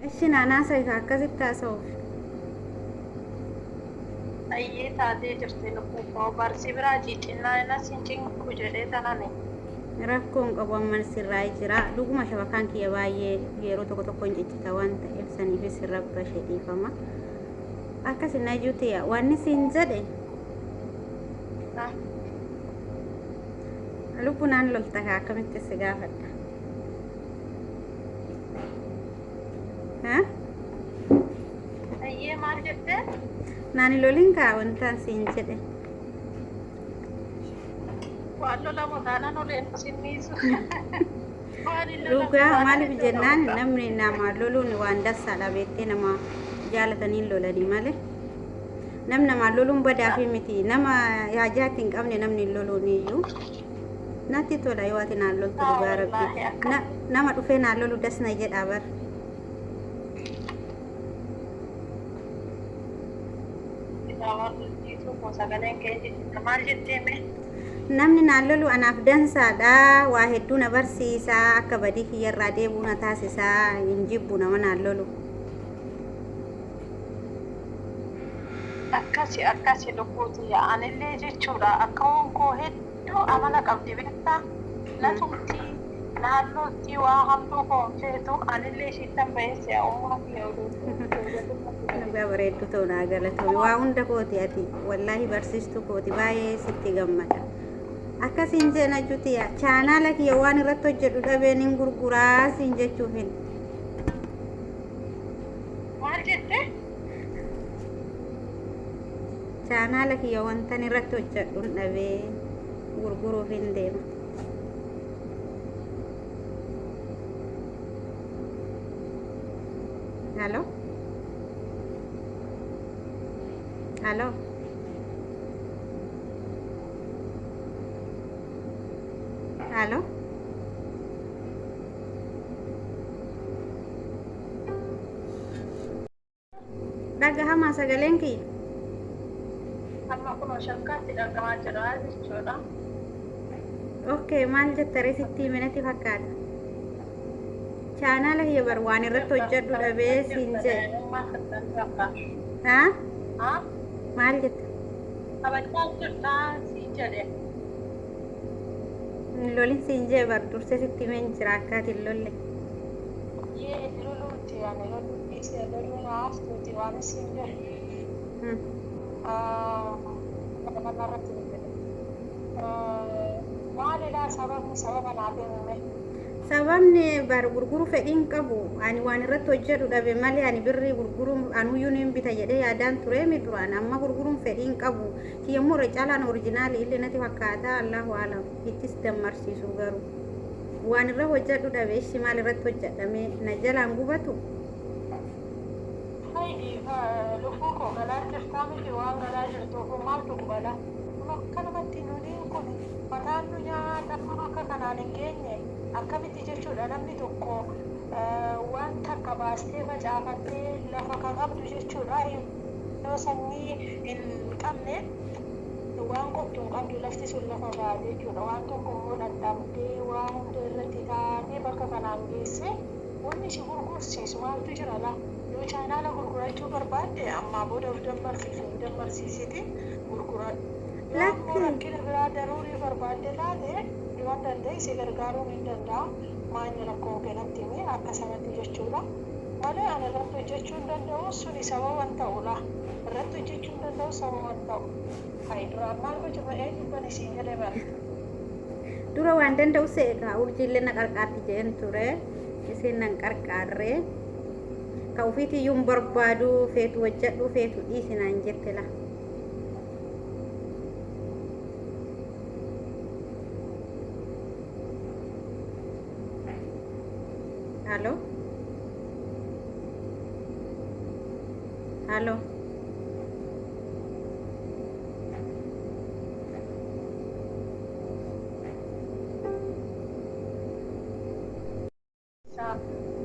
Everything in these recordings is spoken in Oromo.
Ishi naan haasa'i kaa akkasitti haasa'uuf. Ayyee taatee jirti lubbuu koo bar si biraa ciiccinnaan innas sin cinqu jedhee tanani. Rakkoo hin qabu amman sirraa'ee jira. Dhuguma shabakaan kiyya baay'ee yeroo tokko tokko hin ciccita waan ta'eef saniifis sin rabbashe dhiifama. Akkasi Najuu tiya wanni siin jedhe lubbu naan lolta kaa akkamitti si gaafadha. Ha? Ayyee maal jettee? Naan hin lolin kaa wantaan siin jedhe. Waan lolamu taanaan oleen sinniisu. Waan hin lolamu Dhugaa taanaan maaliif hin jennaan lolamu. namni nama loluun waan dassaadha beektee nama jaalataniin lolanii malee. Namni namaan loluun badaafi miti. Nama haajaatti hin qabne namni hin loluun iyyuu. Natti tola yoo ati naan loltu Haa dhugaa rabbi. wallaahi akka Nama dhufee naan lolu das na jedha bar. Sagaleen kee maal jettee mee? Namni naan lolu anaaf dansaadha. Waa hedduu na barsiisa. Akka badii kiyyarraa deebi'u na taasisa. Hin jibbu nama naan lolu. Akkasi akkasi lubbuu tiyya anillee jechuudha akkawoon koo hedduu amala qabdi beektaa na tumti naan lolti waa hamtuu koo hin feetu anillee ishiittan bahee se'a ummaa tiyya odoo Dhugaa bareedduu ta'u naa galatoomi. Waa hunda kooti ati. Wallaahi barsiistuu kooti baay'ee sitti gammada. Akkasiin jeena jutiya. Chaanaala kiyya waan irratti hojjedhu dhabeen hin gurguraa siin jechuufin. Maal jette? Chaanaala kiyya wantan irratti hojjedhun dhabee gurguruuf hin deema. Halo? Halo? Halo? Dhagahamaa sagaleen kiyya? Amma kunoo shakkaatti dhagahaa jira jechuudha. Okay, maal jetta ree sitti hime natti fakkaata. Chaanaala kiyya bar waan irratti hojjedhu dhabee siin jedhe. Haa? Maal jetta? Taphachaa jirtaa siin jedhe. Hin lolin siin jee bar dursee sitti himeen jira akka ati hin lolle. Yee loluuti ani loluu dhiisee loluun haa haftuuti waan siin jedhu. Nama irratti bilbile. Maalidha sababni sababa naaf himi mee. Sababni bar gurguruu fedhii hin qabu. Ani waan irratti hojjedhu dhabe malee ani birrii gurguruun anuyyuu niin bita jedhee yaadaan tureemi duraan. Amma gurguruun fedhii hin qabu. Kiyya immoo irra caalaan orijinaalii illee natti fakkaata. Allahu alam. Ittis dammarsiisu garuu. Waan irra hojjedhu dhabe ishi maal irratti hojjedhame na jalaan gubatu. Haydi lubbuu koo galaa jirtaa miti waan galaa jirtuufuu maaltu gubala. Kun akkanumatti nuniin kun mataan nu nyaata akka kanaan hin geenye akkamitti jechuudha namni tokko waan takka baastee facaafattee lafa ka qabdu jechuudha yoo sanyii hin qabne waan qottu hin qabdu lafti sun lafa baate jechuudha waan tokko immoo dhadhabdee waa hunda irratti taatee bakka kanaan geesse wanni si gurgursiisu maaltu jira laa yoo chaanaala gurgurachuu barbaadde ammaa booda of dammarsiisi of dammarsiisiti gurguradhu yoo ammoo Lakki. rakkina biraa daruurii barbaadde taate yoon danda'e si gargaaruun hin danda'a maanyi rakkoon kee natti himi akka sanatti jechuudha malee ani irratti hojjechuu hin danda'u suni sababa hin ta'u laa irratti hojjechuu hin danda'u sababa hin ta'u hay duraan maal gochuuf eenyu bani siin jedhe bar. Dura waan danda'u se'e kaa urjiillee na qarqaarti jedheen ture isiin nan qarqaarre ka ofiitiyyuu hin barbaadu feetu hojjedhu feetu dhiisi naan jette la. Halo? Halo?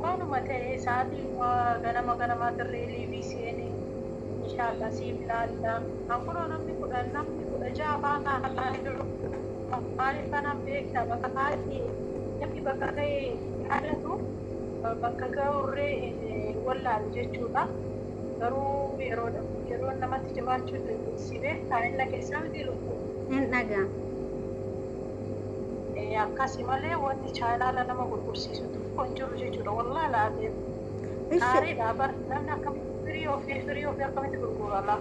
Waanuma ta'e sa'aatiima ganama ganamaa dirree liivii seeni inshaallah siif laalla. An kunoo namni 10 namni 16 faana laalee jiru maaliif kanan beekta bakka kaati namni bakka ka'e yaadatu bakka ga'urree Wallaalu jechuudha. Garuu yeroo namatti jabaachuu dandeessi beektaa inni keessaa miti lubbuu. Hin dhagaa. Akkasi malee wanni chaayinaarra nama gurgursiisu tokko hin jiru jechuudha. Wallaahi laateef. Ishi Gaariidha bar namni akkamitti firii ofii akkamitti gurgura laa?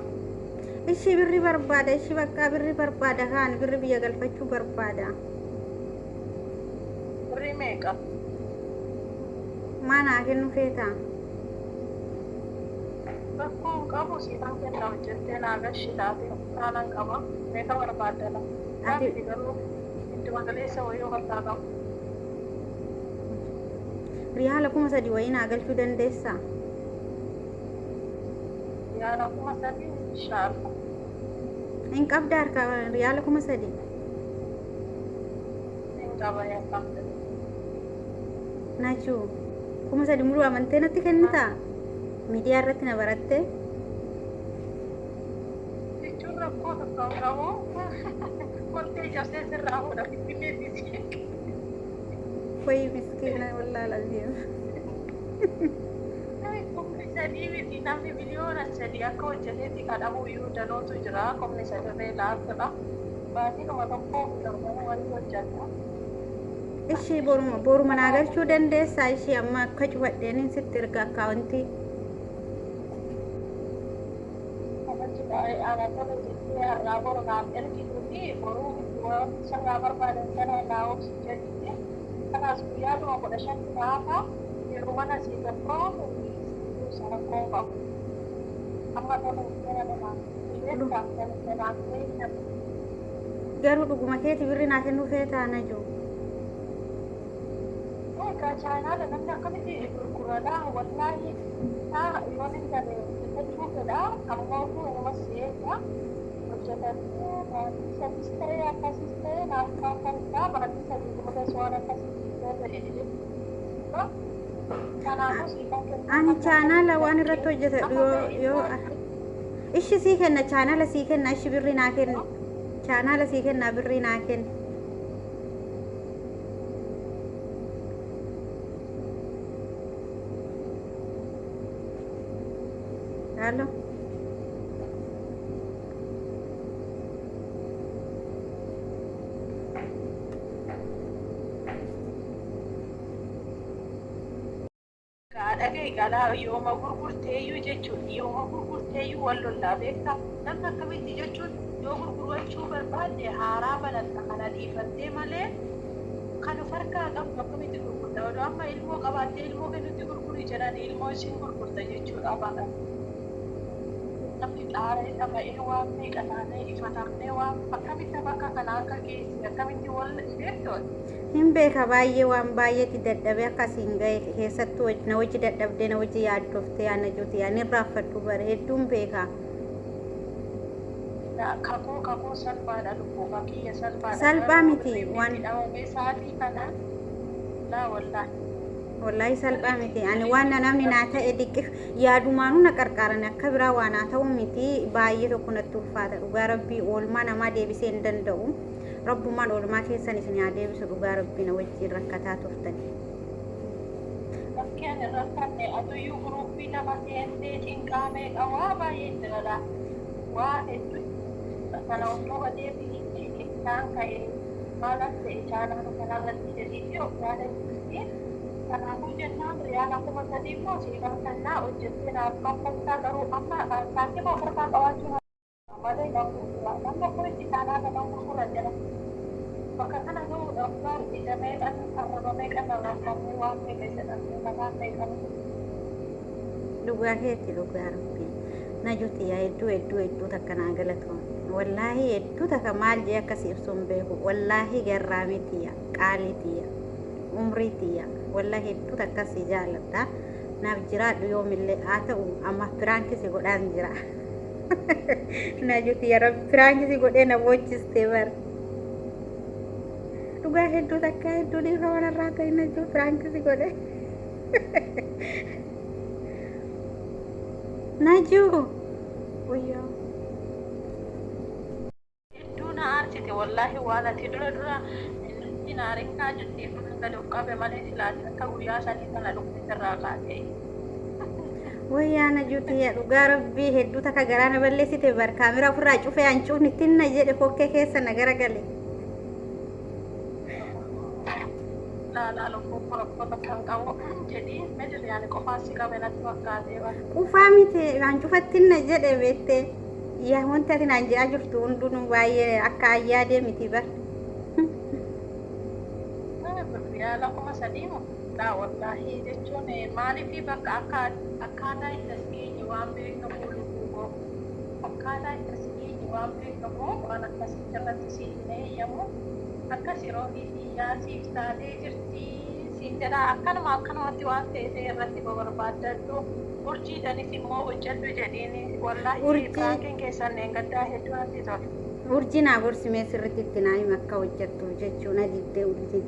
Ishi birri barbaada, ishi bakka birri barbaada, kaan birri biyya galfachuu barbaada. Birrii meeqa? Maal naa kennu feetaa? Rakkoo hin qabu, siifan kenna, hojjettee naa gashi taate naanan qaba. Meeqa barbaaddala? Ati Gaafii garuu idduma galeessa wayii harkaa qabu. Riyaala 3000 wayii naa galchuu dandeessaa? Riyaala 3000, inshaallah. Hin qabda harkaa riyaala 3000? Hin qaba, yaa. Najuu, 3000 muruu amantee natti kennitaa? Miidiyaa irratti na barattee? Jechuun rakkoo tokko hin qabu. Kottee cabsee sirraa fuudha finfinneetti. Wayii miskiina, wallaahi laziim. 3000 miti, namni 3 miliyoona akka hojjeteetti kadhamu iyyuu danootu jira. 30,000 laaftudha. Baatiinuma tokkoo fi torbana wayii hojjeta. Ishii boruma naa galchuu dandeessaa? Ishii amma akka cufadheenin sitti erga akkaawuntii. Ana tola jettee har'aa boru naaf ergituu fi boruu miti, waan sirraa barbaadan sana naa obsi jedhiti. Kanaas guyyaadhuma 15tti naafa yeroo mana sii tokko rakkoo qabu. Amma tola jettee nama beektaa naaf. Garuu dhuguma keeti birri naa kennuu feetaa, Najuu? Egaa chaayinaadha namni akkamitti gurguradha? Wallaahi yoon hin gale hojjetachuu fedha. Ammoo inuma si'eedha. Hojjetadhee baatii sadis ta'e akkasis ta'e naaf kaffaltaa, baatii 3 boodas waan akkasii yoo ta'e jechuudha. Kanaafuu siifan kenna. Ani chaanaala waan irratti hojjetadhu yoo ishi sii kenna, chaanaala sii kenna, ishi birrii naa kenni. Chaanaala sii kenna, birrii naa kenni. Halo. Dhaga'i galaa, yooma gurgurteeyyuu jechuun yooma gurgurteeyyuu wal lollaa beektaa. Namni akkamitti jechuun yoo gurgurachuu barbaadde haaraa banatta, kana dhiifattee malee kan of harkaa qabdu akkamitti gurgurta? Odoo amma ilmoo qabaattee ilmoo kennutti gurguri jedhanii ilmoo isin gurgurta jechuudha afaan. Namni xaaree dhama'ee waan meeqa taanee ifatamnee waan akkamitti bakka kana akka geesse akkamitti wal beektu. Hin beeka, baay'ee waan baay'eetti dadhabee akkasiin gahe, keessattuu na wajji dadhabdee na wajji yaaddooftee yaa Najuuti, yaa ni raffadhu bare, hedduun beeka. Kakuu salphaadha lubbuu kakiyya, salphaadha. Salphaa miti waan Dhabamee sa'aatii kana laa wallaahi. Wallaahi salphaa miti. Ani waan namni naa ta'e diqqi yaadumaanuu na qarqaaran, akka biraa waa naa ta'u miti, baay'ee tokko natti ulfaata. Dhugaa rabbii oolmaa namaa deebisee hin danda'u. Rabbumaan oolmaa keessan isin haa deebisu, dhugaa rabbii na wajjin rakkataa turtan. Bakkeen irra rakkanne atuyyuu guruuppii lama seentee cinqaa meeqa waa baay'ee jira. Waa hedduu kana of duuba deebi'iitii isaan ka'ee maal as ta'e chaanaala kanarratti jedhiitii of yaadachiisti. Kanaafuu jennaan riyaala 3000 immoo siifan kennaa, hojjettee naaf kaffaltaa, garuu amma saantima of harkaa qabaachuu malee nan gurgura. Namni akkamitti chaanaala nan gurgura jedha. Bakka kana gahuudhaaf baar ija meeqan arraba meeqan arrabsamee waan meeqa jedhamee mataan meeqan. Dhugaa keetti, dhugaa rabbii. Najuuti yaa, hedduu hedduu hedduu takka naa galatoon. Wallaahi hedduu takka, maal jee akkasii ibsuun beeku. Wallaahi garraamii tiyya, qaalii tiyya, umrii tiyya. Wallaahi hedduu takka si jaaladha. Naaf jiraadhu yoomillee haa ta'u, amma piraankii si godhaan jira. Najuuti yaa rabbi, piraankii si godhee na boochistee bar. Dhugaa hedduu takka hedduu dhiifama narraa ta'e Najuu, piraankii si godhee. Najuu. Wayyaa. Hedduu na aarsite wallaahi, waan ati dura dura natti naarinkaa jettee gad of qabe malee silaati akka guyyaa sanii sana dhufte sirraa kaasee. Wayyaa Najuutiyya, dhugaa rabbii hedduu takka garaa na balleessite bar. Kaameraa ofirraa cufee hancuufni tinna jedhe kokkee keessa na garagale. Laalaa lubbuu koo, rakkoo takka hin qabu jedhii midiri ani qofaa si qabe natti fakkaatee bara. Qufaa miti, hancufattinna jedhe beektee. Yaa, wanti ati naan jedhaa jirtu hundinuu baay'ee akka ayyaadee miti bar. Riyaala 3000 moo? Laa wallaahi jechuun maaliif bakka akka akkaataa itti as geenye waan beekamu, lubbuu koo, akkaataa itti as geenye waan beekamu, waan akkasitti irratti siif hin eeyyamu. Akkas yeroo biyyaa siif taatee jirti siin jedha. Akkanuma akkanumatti waan ta'e ta'e irratti barbaaddadhu. Urjiidhanis immoo hojjedhu jedhiin wallaahi. Urjii. Prankiin keessan gaddaa hedduu natti tola. Urjii naa gorsimee, sirriitti itti naa hima akka hojjettuuf jechuu na diddee urjiin.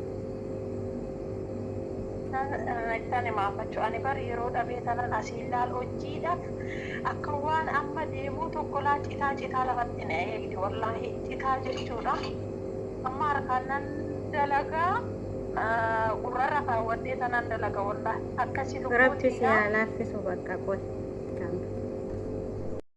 Ittaan himaafachuu ani bari yeroo dhabee tanan asiin laal hojiidhaaf akka waan amma deemuu tokko laa citaa citaa lafatti na eegdi, wallaahi citaa jechuudha. Amma harkaan nan dalagaa, gurrarra kaawwadhee tanan dalaga, wallaahi akkasi. Rabbi si Lubbuutiidha. haa laaffisu bakka qoy.